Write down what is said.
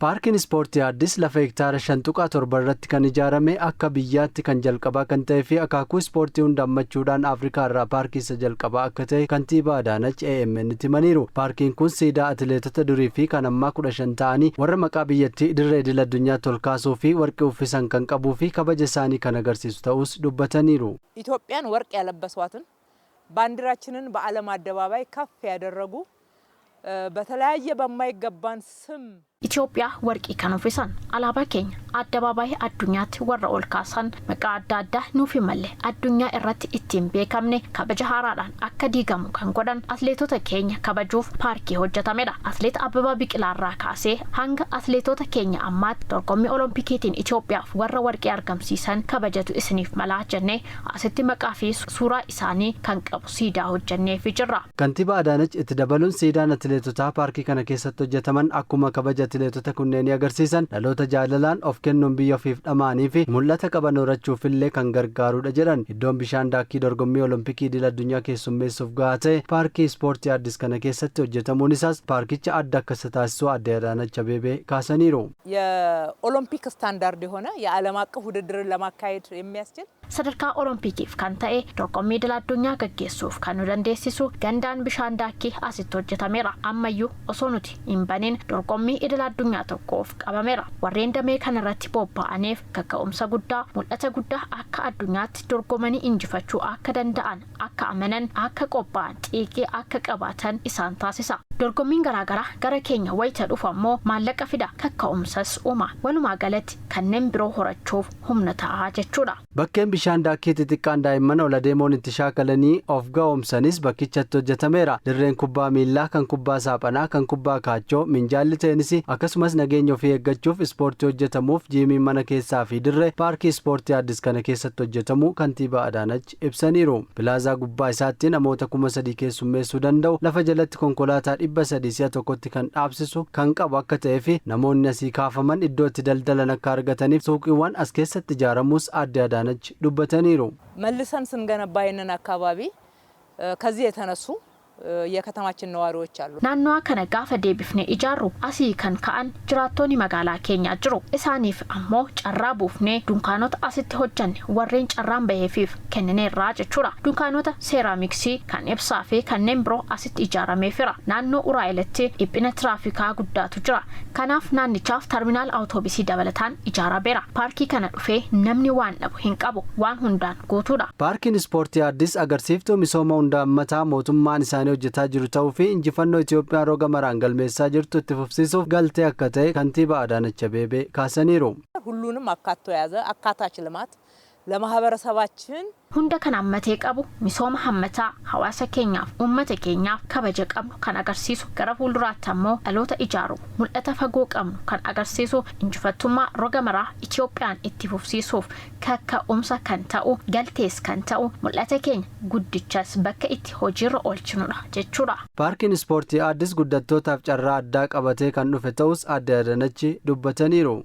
Paarkiin Ispoortii Addis lafa hektaara 5.7 irratti kan ijaarame, akka biyyaatti kan jalqabaa kan ta'ee fi akaakuu ispoortii hunda hammachuudhaan Afrikaa irraa paarkii isa jalqabaa akka ta'e Kantiibaa Adaanach AMN himaniiru. Paarkiin kun siidaa atileetota durii fi kan ammaa 15 ta'anii warra maqaa biyyattii dirree idil addunyaatti ol kaasuu fi warqii uffisan kan qabuu fi kabaja isaanii kan agarsiisu ta'us dubbataniiru. ኢትዮጵያን ወርቅ ያለበሷትን፣ ባንዲራችንን በዓለም አደባባይ ከፍ ያደረጉ፣ በተለያየ በማይገባን ስም Itoophiyaa warqii kan uffisan, alaabaa keenya addabaabaayii addunyaatti warra ol kaasan, maqaa adda addaa nuuf hin malle addunyaa irratti ittiin beekamne kabaja haaraadhaan akka diigamu kan godhan atleetota keenya kabajuuf paarkii hojjetamedha. Atleet Abbabaa Biqilaarraa kaasee hanga atleetota keenya ammaatti dorgommii Oloompikiitiin Itoophiyaaf warra warqii argamsiisan kabajatu isiniif malaa jennee asitti maqaa fi suuraa isaanii kan qabu siidaa hojjenneefi jirra. Kantiibaa Adaanach itti dabaluun siidaan atileetotaa paarkii kana keessatti hojjetaman akkuma kabaja atileetota kunneenii agarsiisan, dhaloota jaalalaan of kennuun biyya ofiif dhama'anii fi mul'ata qaban horachuuf illee kan gargaarudha jedhan. Iddoon bishaan daakkii dorgommii Olompikii idil addunyaa keessummeessuuf gahaa ta'e Paarkii Ispoortii Addis kana keessatti hojjetamuun isaas paarkicha adda akka isa taasisu Aadde Adaanach Abeebee kaasaniiru. የኦሎምፒክ ስታንዳርድ የሆነ የዓለም አቀፍ ውድድርን ለማካሄድ የሚያስችል Sadarkaa Oloompikiif kan ta'e, dorgommii idil addunyaa gaggeessuuf kan nu dandeessisu gandaan bishaan daakkii asitti hojjetameera. Ammayyuu osoo nuti hin banin dorgommii idil addunyaa tokkoof qabameera. Warreen damee kanarratti bobba'aniif kaka'umsa guddaa, mul'ata guddaa, akka addunyaatti dorgomanii injifachuu akka danda'an, akka amanan, akka qophaa'an, xiiqii akka qabaatan isaan taasisa. Dorgommiin garaagaraa gara keenya wayita dhufu ammoo maallaqa fida, kaka'umsas uuma. Walumaa galatti kanneen biroo horachuuf humna ta'a jechuudha. Bakkeen bishaan daakkii xixiqqaan daa'imman ol adeemoon itti shaakalanii of ga'oomsanis bakkichatti hojjetameera. Dirreen kubbaa miillaa, kan kubbaa saaphanaa, kan kubbaa kaachoo, minjaalli teenisii, akkasumas nageenya ofii eeggachuuf ispoortii hojjetamuuf jiimiin mana keessaa fi dirree Paarkii Ispoortii Addis kana keessatti hojjetamu Kantiibaa Adaanach ibsaniiru. Pilaazaa gubbaa isaatti namoota 3000 keessummeessuu danda'u, lafa jalatti konkolaataa 300 si'a tokkotti kan dhaabsisu kan qabu akka ta'ee fi namoonni asii kaafaman iddoo itti daldalan akka argataniif suuqiiwwan as keessatti ijaaramus Aadde Adaanach dubbataniiru. መልሰን ስንገነባ ይህንን አካባቢ ከዚህ የተነሱ የከተማችን ነዋሪዎች አሉ። Naannawa kana gaafa deebifne ijaarru asii kan ka'an jiraattonni magaalaa keenyaa jiru. Isaaniif ammoo carraa buufnee dunkaanota asitti hojjanne warreen carraan baheefiif kennineerraa jechuudha. Dunkaanota seeraamiksii, kan ibsaa fi kanneen biroo asitti ijaarameefira. Naannoo Uraa'elitti dhiphina tiraafikaa guddaatu jira. Kanaaf naannichaaf terminaal awutoobisii dabalataan ijaarameera. Paarkii kana dhufee namni waan dhabu hin qabu. Waan hundaan guutuudha. Paarkiin Ispoortii Addis agarsiiftuu misooma hunda hammataa mootummaan isaanii hojjetaa jiru ta'uu fi injifannoo Itoophiyaan roga maraan galmeessaa jirtu itti fufsiisuuf galtee akka ta'e Kantiibaa Adaanach Abeebee kaasaniiru. ሁሉንም አካቶ የያዘ አካታች ልማት ለማህበረሰባችን Hunda kan hammatee qabu, misooma hammataa hawaasa keenyaaf, uummata keenyaaf kabaja qabnu kan agarsiisu, gara fuulduraatti ammoo dhaloota ijaaru, mul'ata fagoo qabnu kan agarsiisu, injifattummaa roga maraa Itoophiyaan itti fufsiisuuf kaka'umsa kan ta'u, galtees kan ta'u, mul'ata keenya guddichas bakka itti hojiirra oolchinudha jechuudha. Paarkiin Ispoortii Addis guddattootaaf carraa addaa qabatee kan dhufe ta'us Aadde Adaanach dubbataniiru.